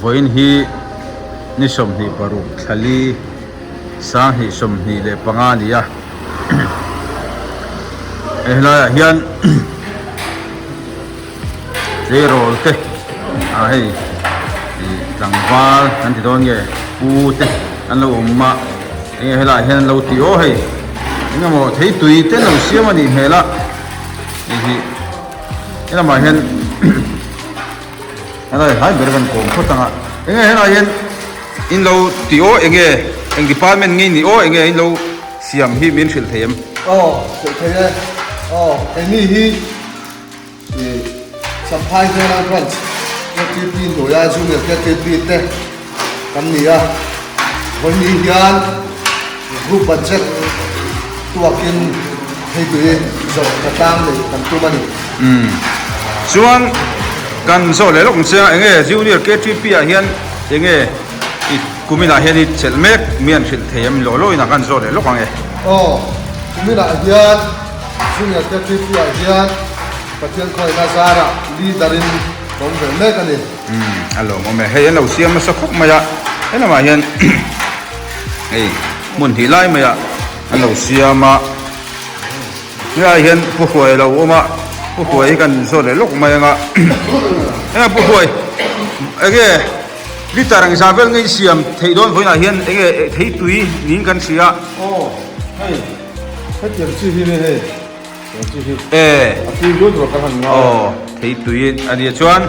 Vawiin hi ni 26 thlali 2025 a ni a helaiah hian tleirawl te ah hei ih tlangval kan ti dawn nge pu te an lo awm a enge helaiah hian an lo ti aw hei eng emaw theitui te an lo siam a nih hmel a hei hi helamah hian helai hlai ber kan kawm phawt ang a enge helaiah hian in lo ti aw enge eng department nge ni aw enge in lo siam hi min hrilh thei em? Aw hrilh thei e aw keini hi Ih Champhai General Branch KTP hnuaia Junior KTP te kan ni a, vawiin hian Group Budget tuakin theitui zawh ka tlang neih kan tum a ni. Umm chuan kan zawh leh lawk ang che a, enge Junior KTP ah hian enge i kuminah hian i chelh mek mi an hrilh thei em law law inah kan zawh leh lawk ang e. Aw kuminah hian Junior KTP ah hian Pathian khawihna zarah leader in ka awm ve mek a ni. Umm a lawmawm e, hei an lo siam nasa khawp mai a, he lamah hian hei hmun hnih lai maiah an lo siam a, helaiah hian Pu Hruai a lo awm a, Pu Hruai hi kan zawt leh lawk mai anga enge Pu Hruai enge liter ang zah vel nge i siam theih dawn vawiinah hian enge theitui niin kan hria. Aw hei. Hetiang chi hi hei tiang chi hi a tui viau tur kan han ngai a. Aw thei tui a nia chuan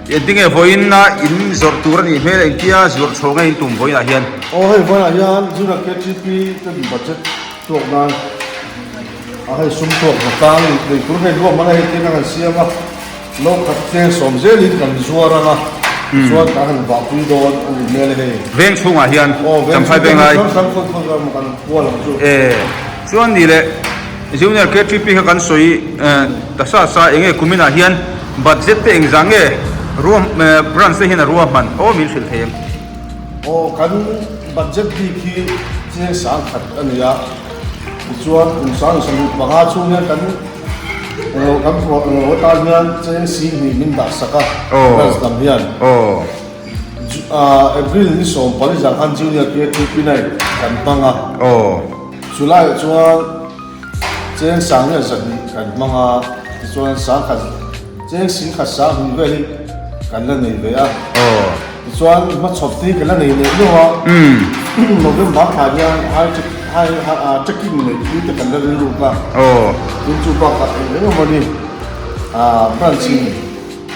engtinge vawiin a in zawrh tur a nih hmel engtia zawrh chho nge in tum vawiinah hian. Aw hei vawiinah hian Junior KTP ten budget tuak nan a hei sum tuak hnatlang nei tur hei luah man a hei tin a kan siam a. Lo khat tleng sawm zelin kan zuar ang a, tichuan kan han vahpui dawn a ni hmel e hei. Veng chhungah hian Champhai Venglai. Aw veng chhungah hian khawi khawi ram kan kual ang chu. E, chuan ni leh Junior KTP kha kan sawi ta sa sa enge kuminah hian budget te engzah nge ruah branch te hian a ruahman aw min hrilh thei em? Aw kan budget bik hi cheng sang khat a ni a, tichuan kum 2025 chhung hian kan Englo kan phuah englo atan hian cheng si hnih min dah sak a branch lam hian April ni 14 zan khan Junior KTP night kan hmang a chulaiah chuan cheng sang hian zahnih kan hmang a tichuan sangkhat cheng singkhat sang hnih vel hi kan la nei ve a. Tichuan hmachhawp te hi ka la nei leh nuau a, November thla hian high high trekking neih pui te kan la rilruk a, tin chu bakah eng eng emaw ni branch in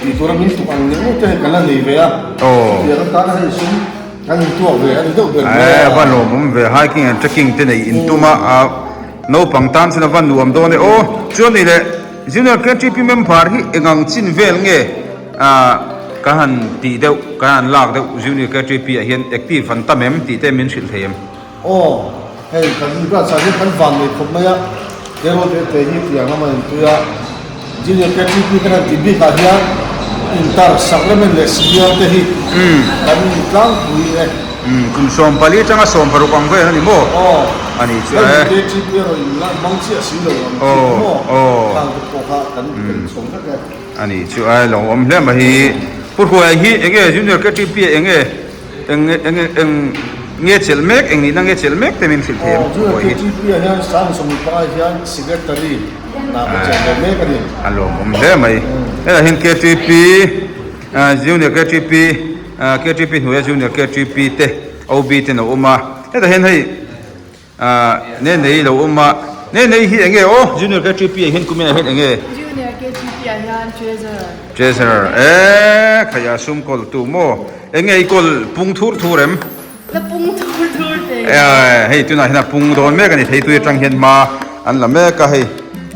tih tura min tuk ang leh ngawt te hei kan la nei ve a, chutiang atana hei sum kan intuak ve a ni deuh ber mai a. A va lawmawm ve, hiking and trekking te neih intum a, naupang tan chuan a va nuam dawn e aw. Chuan nih leh Junior KTP member hi eng ang chin vel nge? Ah ka han tih deuh, ka han lak deuh Junior KTP ah hian active an tam em tih te min hrilh thei em? Aw, hei kan branch ah hian kan van nei khawp mai a, Teraw te te hi tiang lama intui a, Junior KTP kan han tih bik ah hian intar Sacrament leh Senior te hi kan intlangpui e. Umm kum 14 atanga 16 ang vel a ni maw? Aw, A ni chu e. hei KTP erawh in la hmang chiah si lo ang tih maw? Khang te pawh kha kan tel chho vek e. A nih chu a lo awm hle mai hi. Pu Hruaia hi eng nge Junior KTP ah eng nge eng eng eng nge chelh mek eng nihna nge chelh mek te min hrilh thei em Aw Pu Junior Hruaia hi. KTP ah hian 2015 hian Secretary hna ka chelh ve mek a ni. A lawmawm hle mai. Hetah hian KTP Junior KTP KTP hnuaia Junior KTP te OB ten a awm a. Hetah hian hei Ahh Nenei lo awm a, Nenei hi enge aw Junior KTP ah hian kumin ah hian enge? Junior KTP ah hian Treasurer. Treasurer eee khaia sum kawl tu maw? Enge i kawl pung thur thur em? La pung thur thur thei. Eee hei tunah hian a pung dawn mek a ni thei tui atang hian hma an la mek a hei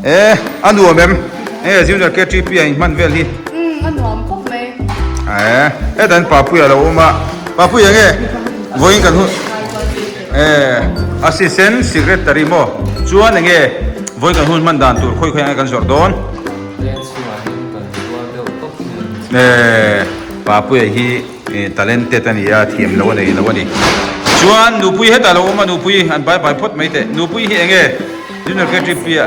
eee a nuam em? Enge Junior KTP ah inhman vel hi? Umm a nuam khawp mai. Eee hetah hian Papuia lo awm a, Papuia enge vawiin kan hun. Eh, Assistant Secretary maw? Chuan enge vawi kan hun hman dan tur khawi khawi enge kan zawrh dawn? Veng chhungah hian kan zuar deuh tawp hian. Eh, Papuia hi talented a ni a, thiam lo a nei lo a ni. Chuan Nupui hetah lo awm a, Nupui an bai bai phawt mai teh. Nupui hi enge Junior KTP a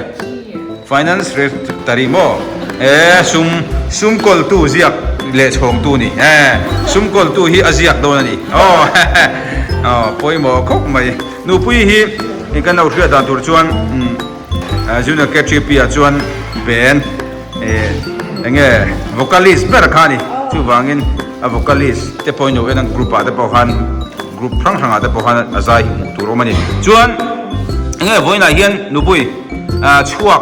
Finance Secretary maw? Eh, sum sum kawltu ziak. leh chhawngtu ni e sum kawltu hi a ziak dawn a ni aw aw pawimawh khawp mai nupui hi kan lo hriat dan tur chuan Junior KTP ah chuan band enge vocalist ber kha a ni chuvangin a vocalist te pawhin lo en a group ah te pawh khan group hrang hrang ah te pawh khan a zai hi hmuh tur a awm a ni chuan enge vawiinah hian nupui chhuak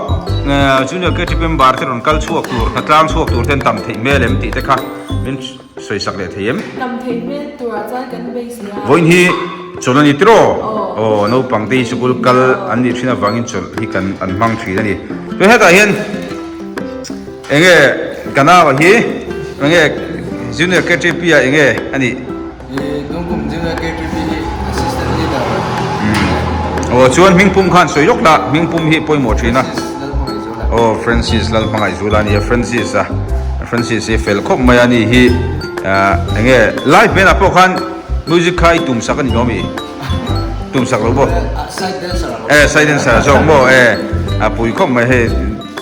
Junior KTP member te rawn kal chhuak tur hnatlang chhuak tur te an tam theih hmel em tih te kha min Sawisak leh thei em? Tam theih hmel turah chuan kan beisei a. Vawiin hi chawlh a ni tiraw? Aw naupang te hi sikul kal an nih thin avangin chawlh hi kan an hmang thin a ni. Chuan hetah hian enge ka nau hi enge Junior KTP ah enge a nih? Tungkum Junior KTP hi Assistant Leader. Aw chuan hmingpum khan sawi lawk la, hmingpum hi pawimawh thin a. Aw Francis Lalhmangaihzula a ni a, Francis a Francis hi fel khawp mai a ni hi eng nge live band ah pawh khan music kha i tum sak a ni lo ami? Tum sak lo maw? E side dancer a zawk maw e a pui khawp mai hei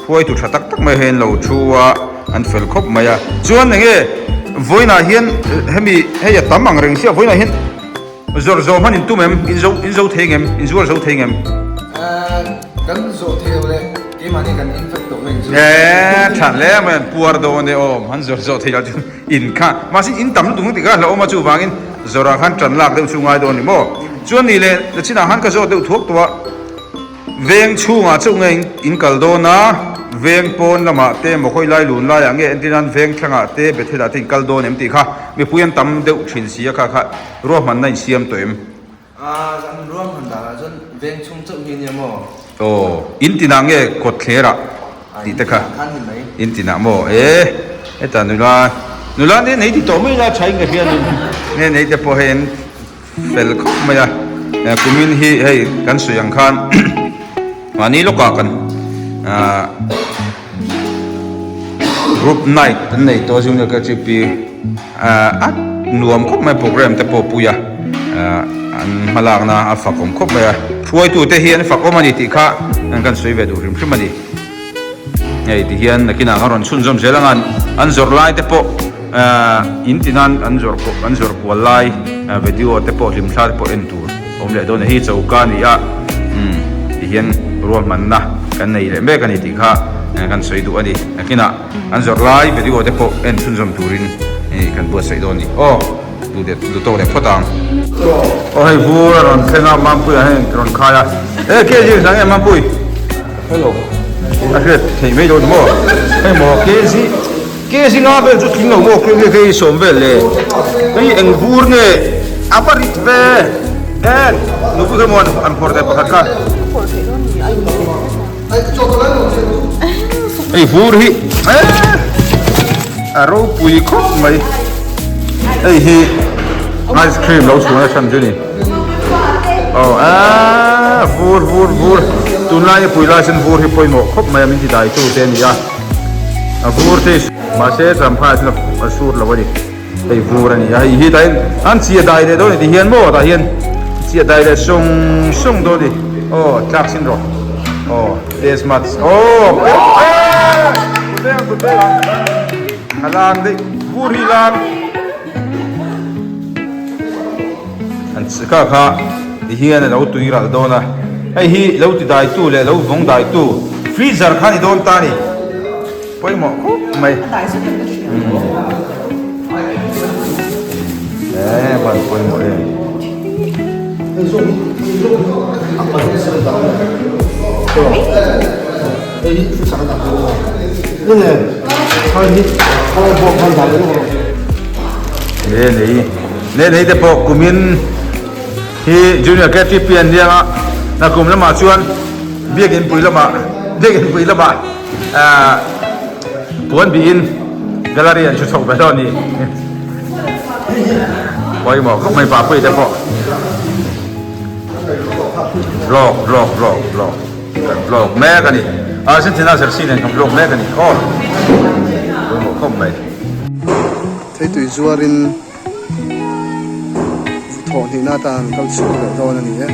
hruaitu tha tak tak mai hei an lo thu a an fel khawp mai a chuan eng nge vawiinah hian hemi hei a tam ang reng sia vawiinah hian Zawrh zawh hman in tum em? In zo in zo thei ngem? In zuar zo thei ngem? Kan zawh thei lo le, keimahni kan in fek tawh mai in chu. Eee tha hle mai an puar dawn e awm, han zawrh zawh thei lo chu in kha mahse in tam lutuk hnung tikah hlauhawm a chuvangin zawrhah khan tan lak deuh chu ngai dawn ni maw? Chuan ni le nachinah khan ka zawt deuh thuak tawh a. Veng chhungah chauh nge in kal dawn a, veng pawn lamah te emaw khawi lai lun laiah nge entir nan veng thlangah te Bethel-ah te in kal dawn em tih kha mipui an tam deuh thin si a kha kha ruahmanna in siam tawh em? Aaa an ruahman danah chuan veng chhung chauh hi ania maw? Aw, in tinah nge kawt thlerah tih te kha? In tinah maw? E heta nula nula nen nei ti tawh mai la tha in ka hria nula nei te pawh hei an Fel khawp mai a, kumin hi hei kan sawi ang khan mahni lawkah kan ahh group night an nei tawh a junior KTP ahh a nuam khawp mai program te pawh pui a ahh an hmalakna a fakawm khawp mai a hruaitu te hi an fakawm a ni tih kha kan sawi ve duh hrim hrim a ni. Hei ti hian nakinah an rawn chhunzawm zel ang a, an zawrh lai te pawh ahh in ti nan an zawrh an zawrh kual lai video te pawh hlimthla te pawh en tur a awm leh dawn a ni. Hei choka a ni a, umm ti hian ruahmanna kan nei leh mek a ni tih kha kan sawi duh a ni. Nakinah an zawrh lai video te pawh en chhunzawm turin kan buatsaih dawn a ni. Aw duh leh duh tawk leh phawt ang. Aw hei vur a rawn thleng a, Mampuia hei rawn khai a, e KG zang em Mampui? Hello a hriat theih mai lo ni maw hei maw kg kg nga vel chu tling lo maw kg kg sawm vel le hei eng vur nge a va rit ve en nupui kha maw an phawrh leh pakhat kha hei vur hi a ropui khawp mai hei hi ice cream lo chhuah na chhan chu ni. Aw aaa vur vur vur tunlai a pui lai chuan vur hi pawimawh khawp mai a min ti dai tu te a ni a a vur te mahse champhai ah chuan a sur lo a ni hei vur a ni a hei hi tah hian an chiah dai leh dawn a ni ti hian maw tah hian chiah dai leh sawng sawng dawn a ni aw tlak sin rawh aw test match aw kut beng kut beng a lang daih vur hi lang. An kha kha ti hian a lo tui ralh dawn a, hei hi lo ti dai tu leh lo vawng dai tu freezer kha a ni dawn ta a ni, pawimawh khawp mai. Eee van pawimawh em. Ne nei ne nei te pawh kumin hi junior KTP an nia a nakum lamah chuan biakin pui lamah biakin pui lamah ahh puan bihin gallery an thu chho ve dawn a ni pawimawh khawp mai papui te pawh vlog vlog vlog vlog. Kan vlog mek a ni. Argentina jersey nen kan vlog mek a ni. Aw pawimawh khawp mai. Theitui zuarin thawhhnihna atan an kal chhuak leh dawn a ni e.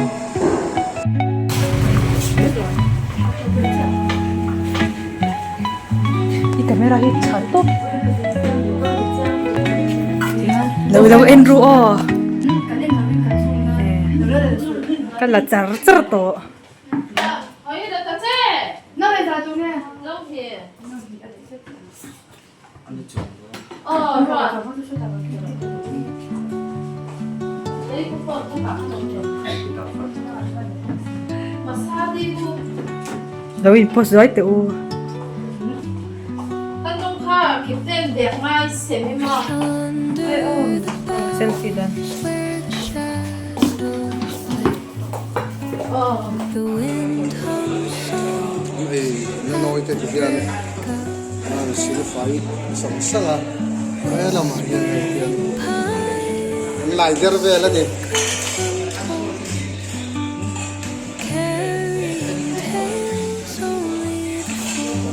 I camera hi tha tawp. Lo lo en ru aw. Ka la char char tawh. Lo in post zuai teh u. Selfie dan. Hei na nawi te ti hian an silfai sang sang a he lamah hian hei hian an lai der vel a ni.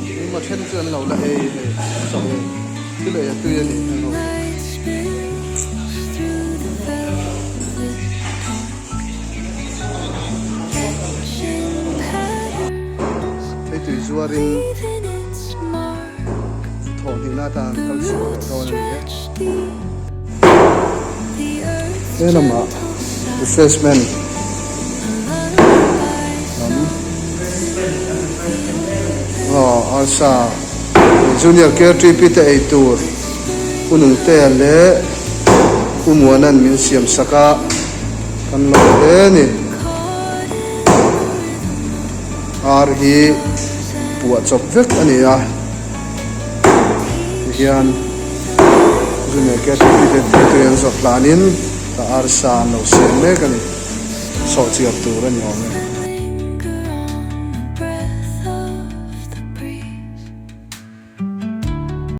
Engemaw then chu an lo la ei hei chaw ei thil ei a tui a nih heng ho. Thei tui zuarin thawhhnihna atan kal chhuak leh dawn a ni e. He lamah refreshment lam aw arsa junior KTP te ei tur Pu Nungtea leh Pu Muana'n min siam sak a kan lo hle a ni. Ar hi puah chawp vek a ni a tihian junior KTP te tui an zawh hlanin ka arsa an lo siam mek a ni sawhchiar tur a ni awm e.